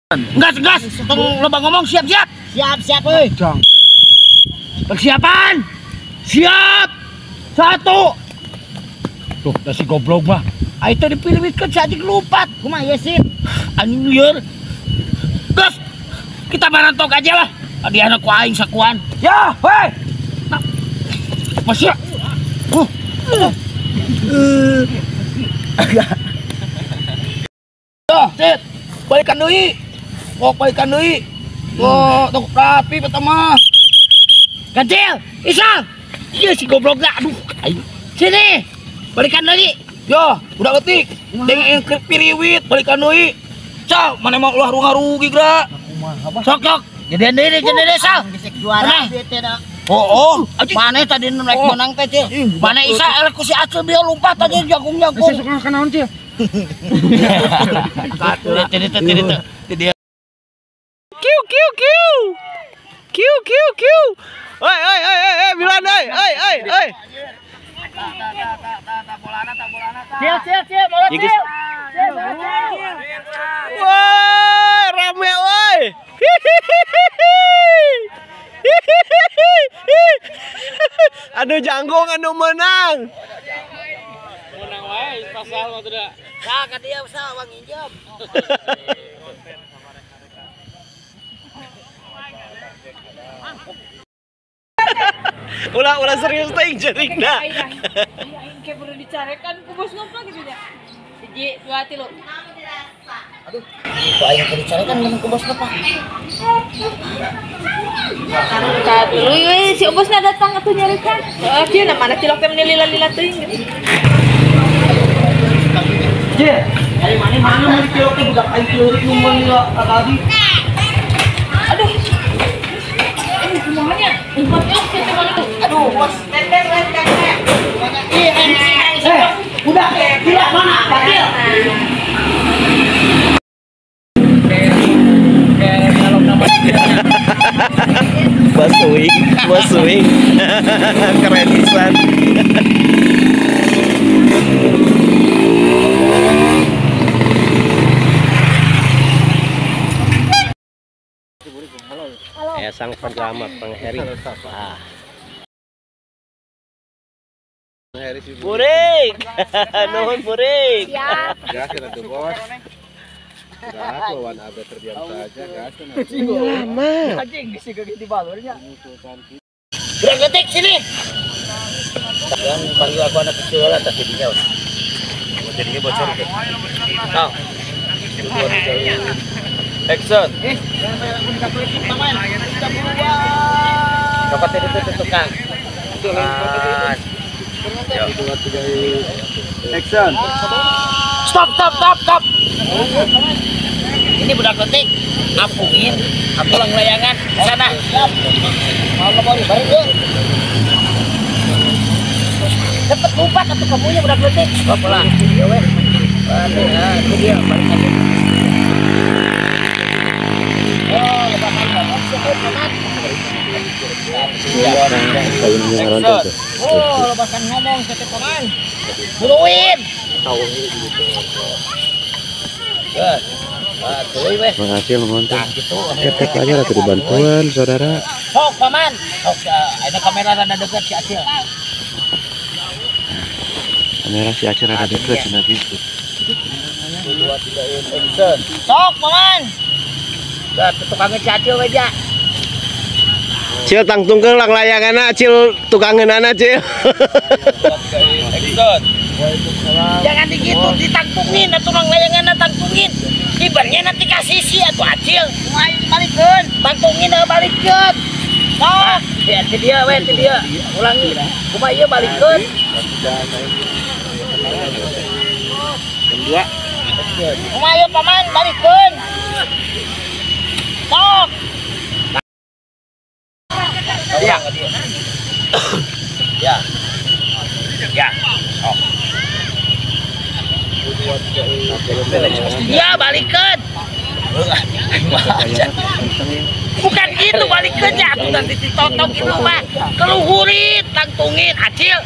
Gas, gas. Tong loba ngomong, siap-siap. Siap-siap euy. Persiapan. Siap. Satu. Tuh, dah si goblok mah. Aing teh dipilihkeun si anjing lupat. Kumaha ieu sih? Anjing lieur. Gas. Kita barantok aja lah. Adiana ku aing sakuan. Ya, hei. Masih. Tuh, sit. Balikan deui. Kok balikan deui. Tuh, tong rapi pertama. Kancil, Isal. Iya si goblok lah. Aduh, aing. Sini. Balikan deui. Yo, udah letik. Dengein piriwit, balikan deui. Cah, mana mau ulah runga-rugi geura. Sok, sok. Gedean deui, gedean deui, Sal. Juara Oh, oh. Mana tadi nu naik menang teh, Cil? Mana Isa eleh ku si Acil bieu lompat tadi jagung-jagung. Sesuk kanaon, Cil? Tidak. Kiu kiu kiu. Kiu kiu kiu. Oi oi oi oi, Milan oi oi oi oi. Cil, Cil, Cil, bola Cil. Woi, rame woi. Aduh janggung anu menang. Menang wae pasal mah tidak. Tah ka dieu usah wang injem. Ulah ulah serius teh jerikna. Aing ke perlu dicarekan ku bos ngopo gitu ya. 1, 2, 3. Aduh, ku aing keur dicarekan ku bos ngopo. Tuluy we si bosna datang atuh nyarekan. Heeh, kieu na mana cilok teh meni lila-lila teuing gitu. Je, ari mana mana meuli cilok teh budak aing cileurik nu meuli tadi. Aduh. Kumaha nya? Umpat euy teh mana tuh? Aduh, bos. Tender tender. Eh, udah gila mana? Bakil. Basuing, basuing. Keren pisan. Ya sang penyelamat Bang Heri. Ah. Burik. Nuhun burik. Siap. Gasin atuh bos. Gas lawan abe terdiam saja gasin. Lama. Anjing geus geugi di balurnya. Budak letik sini. Jangan panggil aku anak kecil lah tapi dinya. Jadinya bocor deh. Tau. Action. Paman. Dapat itu tukang. Action. Stop, stop, stop, stop. Ini budak letik. Apungin, aku lang layangan sana. Mau ke bawah, balik yuk. Cepet lupa atau kamunya budak letik. Bapak lah. Ya weh. Nah, itu dia balik aja. Oh, lebakan banget sih, paman. Oh, lebakan ngomong sih, paman. Buruin. Makasih mengonten. Ketek aja lah dibantuan saudara. Sok paman. Sok, ada kamera rada dekat si Acil. Kamera si Acil rada dekat cina gitu. 2, 3, action. Sok paman. Dah tukangnya si Acil we ja. Cil tangtungkeun lang layanganna, Cil tukangeunana Cil. Action. Jangan digitu ditangtungin atuh lang layanganna tangtungin. Ibarnya nanti kasih si atuh Acil. Balikeun, tangtungin balikeun. Sok, ya ti dia we ti dia. Ulangi. Kumaha ieu balikeun? 2. Kumaha ieu paman balikeun. Sok. Ya. Ya. Ya. Oh. Ya balikeun. Bukan gitu balikeunnya atuh nanti ditotok itu mah. Keluhurin, tangtungin Acil.